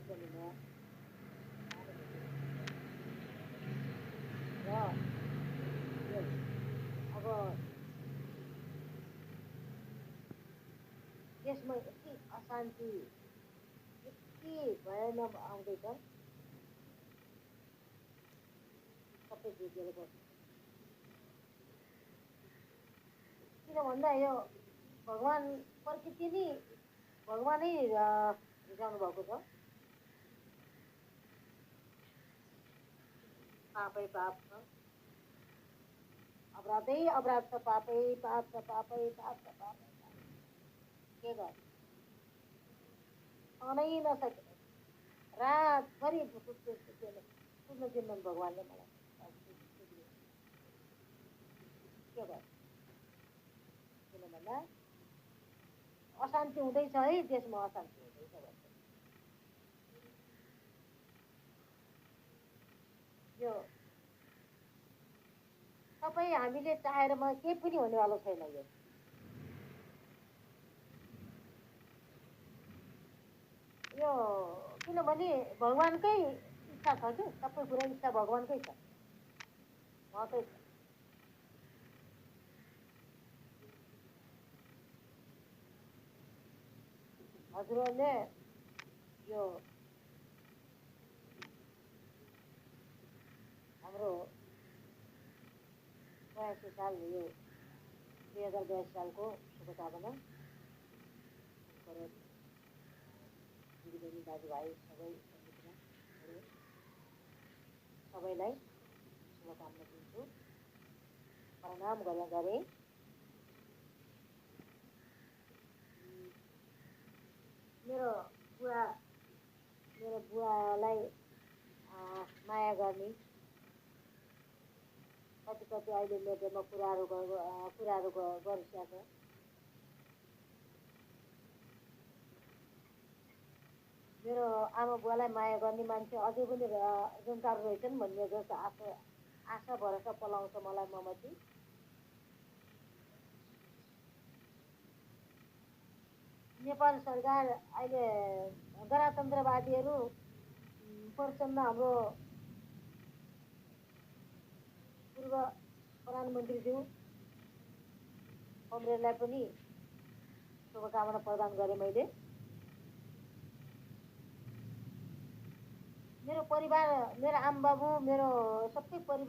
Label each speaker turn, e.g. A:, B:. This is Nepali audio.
A: गर्नुभयो र यो अब देशमा यति अशान्ति यति भयानक आउँदैछ सबै बुझेर बस्नु किन भन्दा यो भगवान् प्रकृति नै भगवानै रिसाउनु भएको छ पापै पाप छ अपराधै अपराध छ पापै पाप छ पापै पाप छ पापै पाप के गर्नु सहनै नसके रातभरि सुत्न दिन्न भगवान्ले मलाई के गर्नु किन भन्दा अशान्ति हुँदैछ है देशमा अशान्ति हुँदैछ भन्छ यो सबै हामीले चाहेरमा केही पनि हुनेवाला छैन यो किनभने भगवान्कै इच्छा छ कि सबै कुरा इच्छा भगवान्कै छ उहाँकै छ हजुरहरूले यो हाम्रो 82 साल यो 2082 सालको शुभकामना दिदीबहिनी दाजुभाइ सबैलाई शुभकामना दिन्छु प्रणाम गरे मेरो बुवालाई माया गर्ने कति अहिले मेडियामा कुराहरू गरिसकेको छ मेरो आमा बुवालाई माया गर्ने मान्छे अझै पनि जुनकार रहेछन् भन्ने जस्तो आशा भरोसा पलाउँछ मलाई ममती नेपाल सरकार अहिले गणतन्त्रवादीहरू प्रचण्ड हाम्रो पूर्व प्रधानमन्त्रीज्यू कमरेडलाई पनि शुभकामना प्रदान गरेँ मैले मेरो परिवार मेरो आमाबाबु मेरो सबै परिवार